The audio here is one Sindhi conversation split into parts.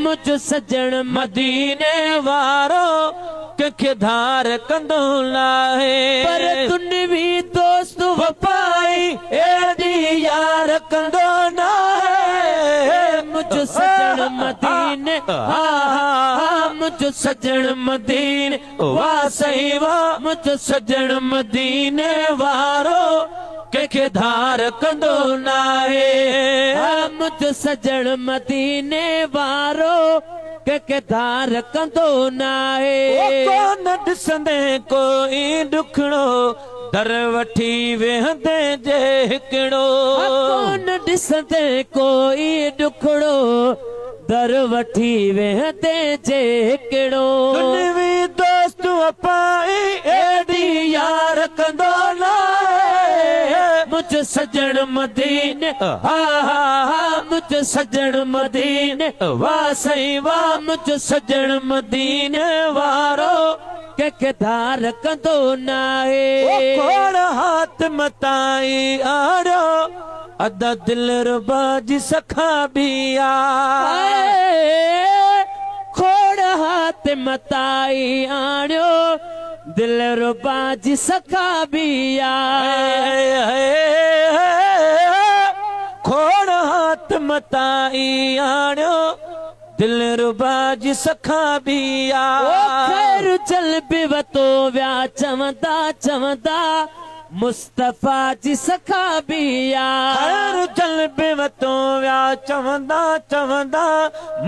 منهنجو سڄڻ مديني وارو ڪنهن کي ڌار ڪندو ناهي. پر دنوي دوست وفائي اهڙي يار ڪندو ناهي. منهنجو سڄڻ مديني ها ها منهنجو سڄڻ مديني واه سائين واه منهنجو سڄڻ مديني وارو ڪنهن کي ڌار ڪندو ناهي. ها منهنجو سڄڻ مديني وارو ڪنهن کي ڌار ڪندو ناهي. او ڪونه ڏسندين ڪوئي ڏکڙو در وٺي ويهندين جي هڪڙو. ها ڪونه ڏسندين ڪوئي ڏکڙو در وٺي ويهندين جي هڪڙو. دنوي دوست وفائي ايڏي يار ڪندو ناهي. منهنجو سڄڻ مديني ها ها ها منهنجو سڄڻ مديني واه سائين واه منهنجو سڄڻ مديني وارو ڪنهن کي ڌار ڪندو ناهي. او کوڙ هات متائي آڻيو ادا دلربا جي سکا ٻي آ. کوڙ هات متائي آڻيو دلربا جي سکا ٻي آ. کوڙ هات متائي آڻيو دلربا جي سکا ٻي آ. او خير جلبي وتو ويا چوندا چوندا مصطفيٰ جي سخا به آ. خير جلبي وتو ويا چوندا چوندا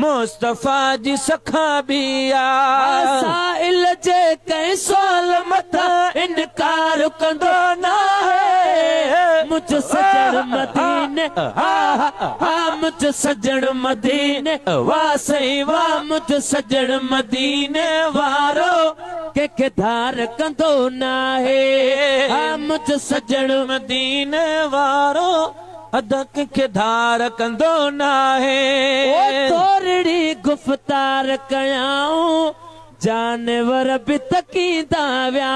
مصطفيٰ جي سخا به آ. سائل جي ڪنهن سوال مٿان انڪار ڪندو ناهي. منهنجو سڄڻ مديني ها ها منهنجو سڄڻ مديني واه سائين واه منهنجو سڄڻ مديني وارو. ڪنهن کي ڌار ڪندو ناهي ها منهنجو سڄڻ مديني وارو ادا ڪنهن کي ڌار ڪندو ناهي. او ٿورڙي گفتار ڪيائون جانور به تڪيندا ويا.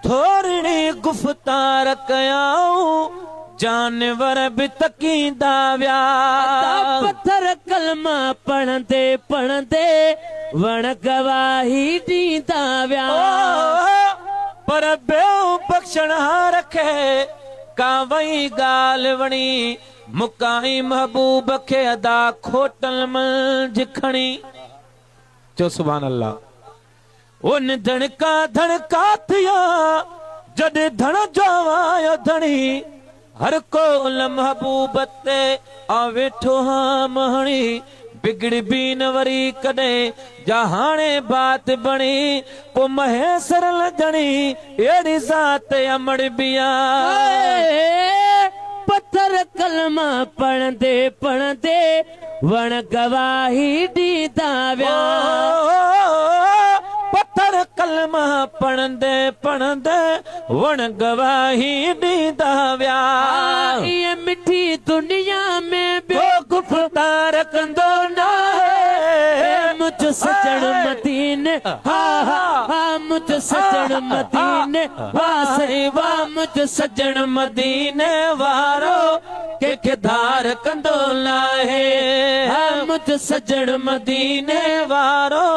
ٿورڙي گفتار ڪيائون جانور به تڪيندا ويا. ادا پٿر ڪلما پڙهندي پڙهندي وڻ گواهي ڏيندا ويا. پر ٻيو بخشڻهار کي ڪا وئي ڳالهه وڻي، مڪائي محبوب کي ادا کوٽل منجهه کڻي. چئو سبحان الله. او نڌڻڪا ڌڻڪا ٿيا، جڏهن ڌڻ جو آيو ڌڻي، هر ڪو ان محبوب تي آ ويٺو هام هڻي، بگڙبي نه وري ڪڏهن، جا هاڻي بات بڻي، پو مهيسر لڄڻي، اهڙي ذات امڙ به آ. پٿر ڪلما پڙهندي پڙهندي وڻ گواهي ڏيندا ويا. پٿر ڪلما پڙهندي پڙهندي وڻ گواهي ڏيندا ويا. ائين مٺي دنيا ۾ ٻيو گفتار ڪندو ناهي. منهنجو سڄڻ مديني ها ها منهنجو سڄڻ مديني واه سائين واه منهنجو سڄڻ مديني وارو. ڪنهن کي ڌار ڪندو ناهي. ها منهنجو سڄڻ مديني وارو،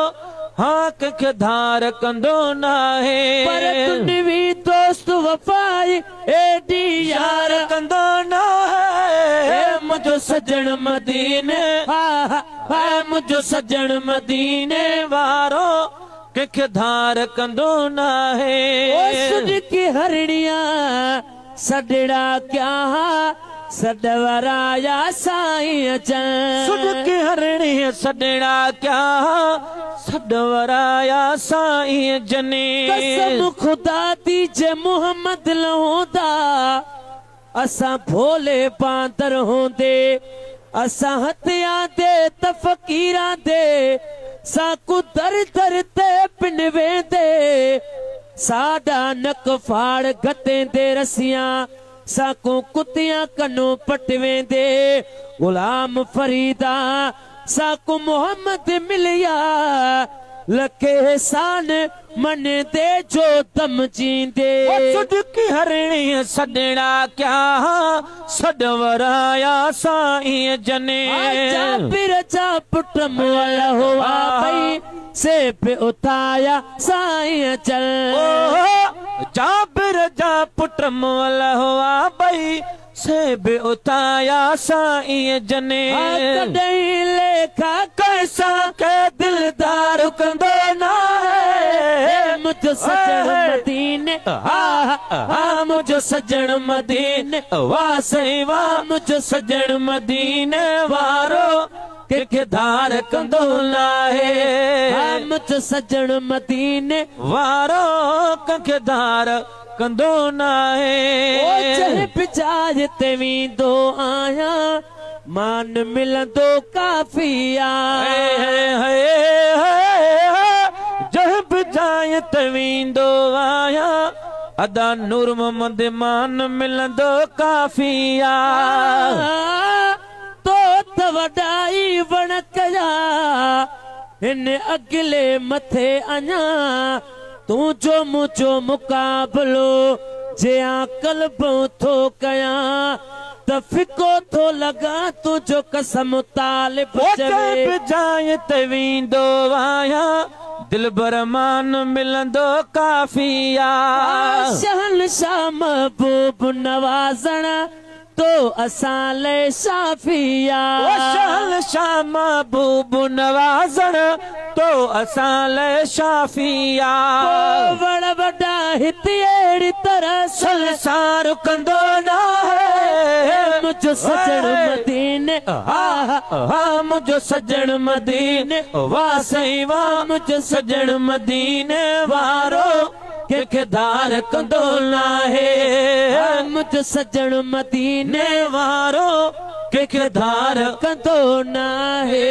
ها ڪنهن کي ڌار ڪندو ناهي. پر دنيوي دوست وفائي ايڏي يار ڪندو ناهي. منهنجو سڄڻ مديني ها ها منهنجو سڄڻ مديني وارو، ڪنهن کي ڌار ڪندو ناهي. او سڏڪي هرڻيا سڏڙا ڪيا ها سڏ ورايا سائين اچن. سڏڪي هرڻيء سڏڙا ڪيا ها سڏ ورايا سائين جن. قسم خدا the جي محمد نه هوندا اسان ڀولي باندر هوندي اسان هٿيان the ته فقيران the ساڪون در در تي پن ويندي. ساڏا نڪ ڦاڙ گتيندي رسيان ساڪون ڪتيان ڪنون پٽ ويندي غلام فريدا ساڪون محمد مليا لک احسان مڃيندي جو دم جيندي. او چڊڪي هرڻيء سڏڙا ڪيا، سڏ ورايا سائين جني. جابر جا پٽ مئل هئا پئي، سي به اٿايا سائين جن. او جابر جا پٽ مئل هئا پئي، سي به اٿايا سائين جني. ڪڏهن ليکا ڪنهن سان ڪي دلدار ڪندو ناهي. منهنجو سڄڻ مديني، ها ها منهنجو سڄڻ مديني، واه سائين واه منهنجو سڄڻ مديني وارو ڪنهن کي ڌار ڪندو ناهي. ها منهنجو سڄڻ مديني وارو ڪنهن کي ڌار ڪندو ناهي. او جنهن به جاء تي ويندو آهيان، مان ملندو ڪافي آ. جنهن به جاء تي ويندو آهيان، ادا نور محمد مان ملندو ڪافي آ. تو ته وڏائي وڻ ڪيا، هن اڳلي مٿي اڃا تون جو منهنجو مقابلو جيان قلبون ٿو ڪيان ته ڦڪو ٿو لڳان تنهنجو قسم طالب چوي. جنهن به جاء تي ويندو آهيان، دلبر مان ملندو ڪافي آ. شهنشاهه محبوب نوازڻ تو اسان لئه شافي آ. شهنشاهه محبوب نوازڻ تو اسان لئه شافي آ. وڻ وڏا هتي اهڙي طرح سنسار ڪندو ناهي. منهنجو سڄڻ مديني، ها ها منهنجو سڄڻ مديني، واه سائين واه منهنجو سڄڻ مديني وارو ڪنهن کي ڌار ڪندو ناهي. منهنجو سڄڻ مديني وارو ڪنهن کي ڌار ڪندو ناهي.